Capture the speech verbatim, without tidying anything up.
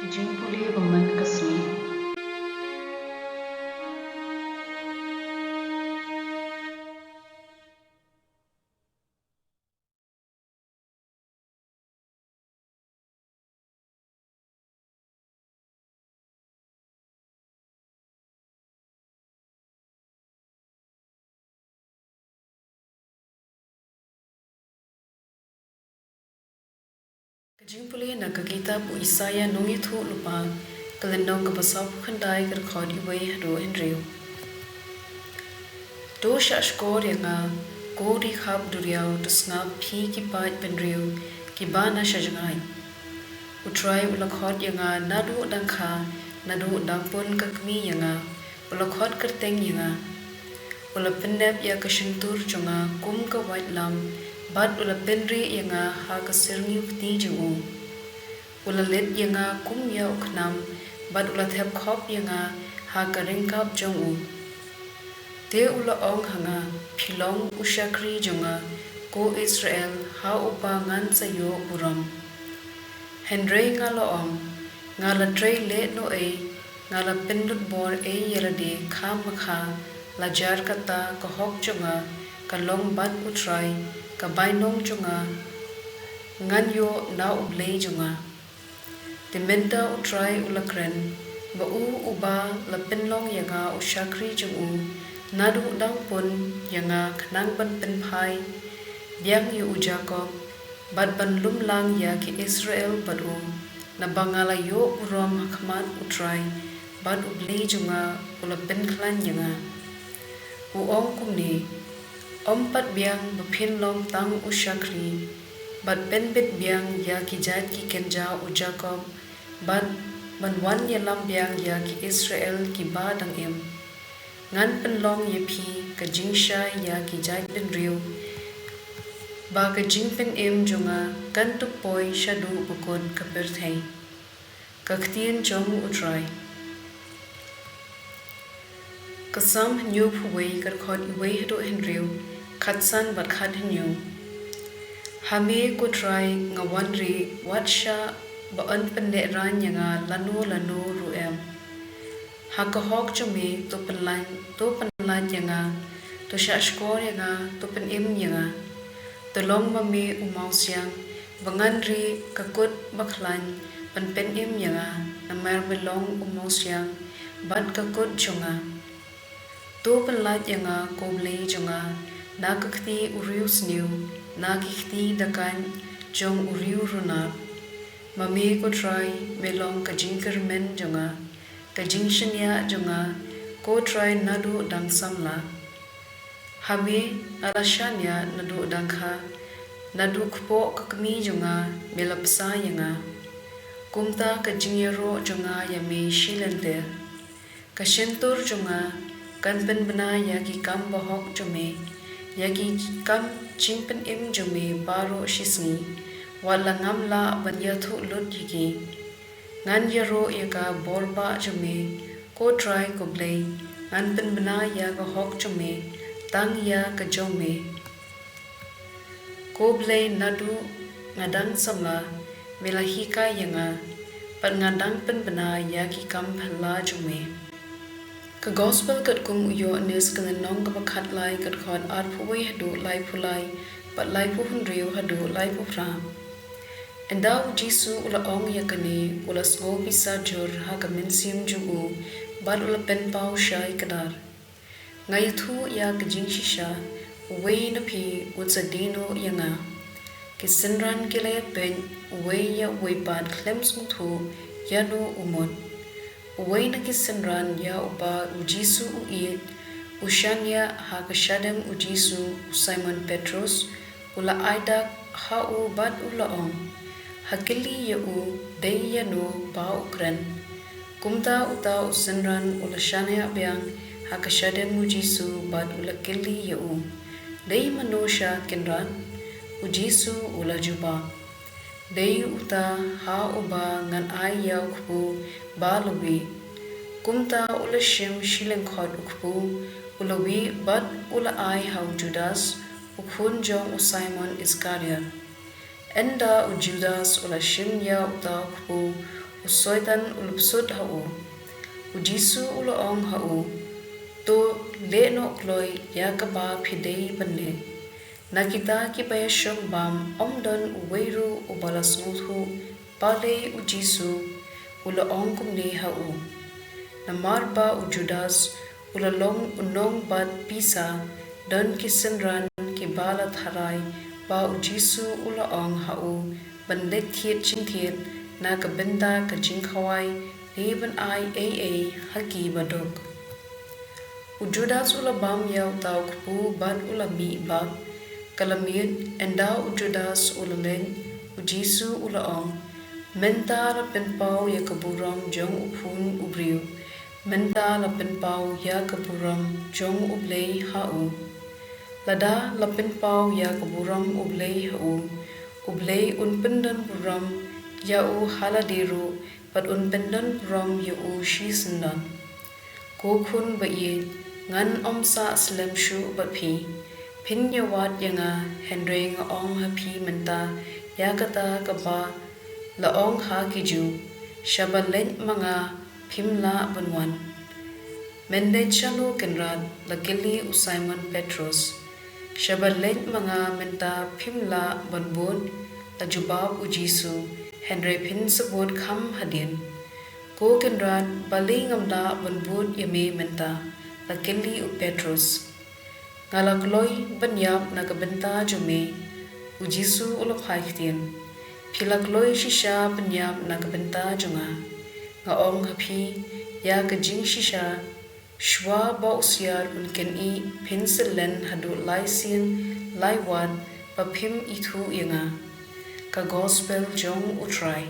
Jingpule ba man ka sngi. Ka jingpule na ka kitab u Isaïah nongïathuhlypa, ka lynnong kaba sawphew khyndai, ka dkhot iwei haduh hynriew. To shahshkor ïa nga, ko ri khap duriaw, to sngap phi ki paid bynriew kiba na sha jngai. U Trai u la khot ïa nga naduh dang kha, naduh dang pun ka kmie ïa nga, u la khot kyrteng ïa nga. U la pynnep ïa ka shyntur jong nga kum ka waitlam, bad u la pynrieh ïa nga ha ka syrngiew kti jong u. U la leit ïa nga kum ïa u khnam, bad u la thep khop ïa nga ha ka ryngkap jong u. Te u la ong ha nga, phi long u shakri jong nga, ko Israel, ha uba ngan sa ïoh burom. Hynrei nga la ong, nga la trei lehnohei, nga la pynlut bor ei ïa lade khamkha, la jar kata ka hok jong nga ka long bad u Trai, ka bainong jong nga ngan ïoh na U Blei jong nga. Te mynta u Trai u la kren, ba u uba la pynlong ïa nga u shakri jong u naduh dang pun ïa nga khnang ban pynphai biang ïa u Jakob, bad ban lum lang ïa ki Israel bad u, naba nga la ïoh burom ha khmat u Trai, bad U Blei jong nga u la pynkhlaiñ ïa nga. U ong kumne, ym pat biang ba phin long tang u shakri, bad pynbit biang ïa ki jait ki kynja u Jakob, bad ban wan ïalam biang ïa ki Israel kiba dang im. Ngan pynlong ïa phi ka jingshai ïa ki jait bynriew, ba ka jingpynim jong nga kan tup poi shaduh ba kut ka pyrthei. Ka ktien jong u Trai. Ka Salm hynñiewphew wei, ka dkhot iwei haduh hynriew, khatsan bad khathynñiew. Ha me ko Trai nga wan rieh, wat shah ba yn pynlehraiñ ïa nga lano lano ruh em. Ha ka hok jong me to pynlait, to pynlait ïa nga, to shahshkor ïa nga, to pynim ïa nga. To long ma me u mawsiang, ba ngan rieh ka kut bakhlaiñ ban pynim ïa nga, namar me long u mawsiang bad ka kut jong nga. To pynlait ïa nga ko Blei jong nga, na ka kti u riewsniew, na ki kti dakaiñ jong u riew runar. Ma me ko Trai me long ka jingkyrmen jong nga, ka jingshaniah jong nga, ko Trai naduh dang samla. Ha me nga la shaniah naduh dang kha, naduh kpoh ka kmie jong nga me la bsa ïa nga. Kumta ka jingïaroh jong nga ïa me shi lynter. Ka shyntur jong nga kan pynbna ïa ki kam bahok jong me, ïa ki kam jingpynim jong me baroh shisngi, wat la ngam lah ban ïathuh lut ïa ki. Ngan ïaroh ïa ka bor bah jong me, ko Trai ko Blei, ngan pynbna ïa ka hok jong me, tang ïa ka jong me. Ko Blei naduh nga dang samla, me la hikai ïa nga, bad nga dang pynbna ïa ki kam phylla jong me. Ka Gospel katkum u Ïoannis ka lynnong kaba khatlai ka dkhot arphew wei haduh laiphew lai, bad laiphew hynriew haduh laiphew phra. Ynda u Jisu u la ong ïa kane, u la sngew pisa jur ha ka mynsiem jong u, bad u la pynpaw shai kdar. Nga ïathuh ïa ka jingshisha, uwei na phi un sa die noh ïa nga. Ki synran ki la ïapeit uwei ïa uwei bad khlem sngewthuh ïano u mut. Uwei na ki synran ïa uba u Jisu u ïeit, u shaniah ha ka shadem u Jisu, u Simon Petrus, u la ai dak ha u bad u la ong, ha kylli ïa u dei ïano ba u kren. Kumta uta u synran u la shaniah biang ha ka shadem u Jisu bad u la kylli ïa u, dei mano sha kynran? U Jisu u la jubab, dei uta ha uba ngan ai ïa u kpu ba la wieh. Kumta u la shim shi lyngkhot u kpu, u la wieh bad u la ai ha u Judas, u khun jong u Simon Iskariot. Ynda u Judas u la shim ïa uta u kpu, U Soitan u la bsut ha u. U Jisu u la ong ha u, To leh noh kloi ïa kaba phi dei ban leh. Na kita kiba ïashong bam ym don uwei ruh uba la sngewthuh balei u Jisu u la ong kumne ha u. Namar ba u Judas u la long u nongbad pisa, don ki synran kiba la tharai ba u Jisu u la ong ha u ban leit thied jingthied na ka bynta ka jingkhawai ne ban ai ei ei ha ki baduk. U Judas u la bam ïa uta u kpu bad u la mih bak. Ka la miet, ynda u Judas u la leit, u Jisu u la ong, Mynta la pynpaw ïa ka burom jong u khun u briew. Mynta la pynpaw ïa ka burom jong U Blei ha u. Lada la pynpaw ïa ka burom U Blei ha u, U Blei un pyndon burom ïa u ha lade ruh, bad un pyndon burom ïa u shisyndon. Ko khun ba ïeit, ngan ym sah slem shuh bad phi. Phin ïawad ïa nga, hynrei nga ong ha phi mynta ïa kata kaba la ong ha ki Jiw, Shaba leit ma nga, phim lah ban wan. Men leit shano Kynrad? La kylli u Simon Petros. Shaba leit ma nga mynta, phim lah ban bud, la jubab u Jisu, hynrei phin sa bud kham hadien. Ko Kynrad, balei ngam lah ban bud ïa me mynta? La kylli u Petros. Nga la kloi ban ïap na ka bynta jong me, u Jisu u la phai ktien. Phi la kloi shisha ban ïap na ka bynta jong nga. Nga ong ha phi, ïa ka jingshisha, shuwa ba u siar un kynnoh, phin sa len haduh lai sien lai wat ba phim ithuh ïa nga. Ka Gospel jong U Trai.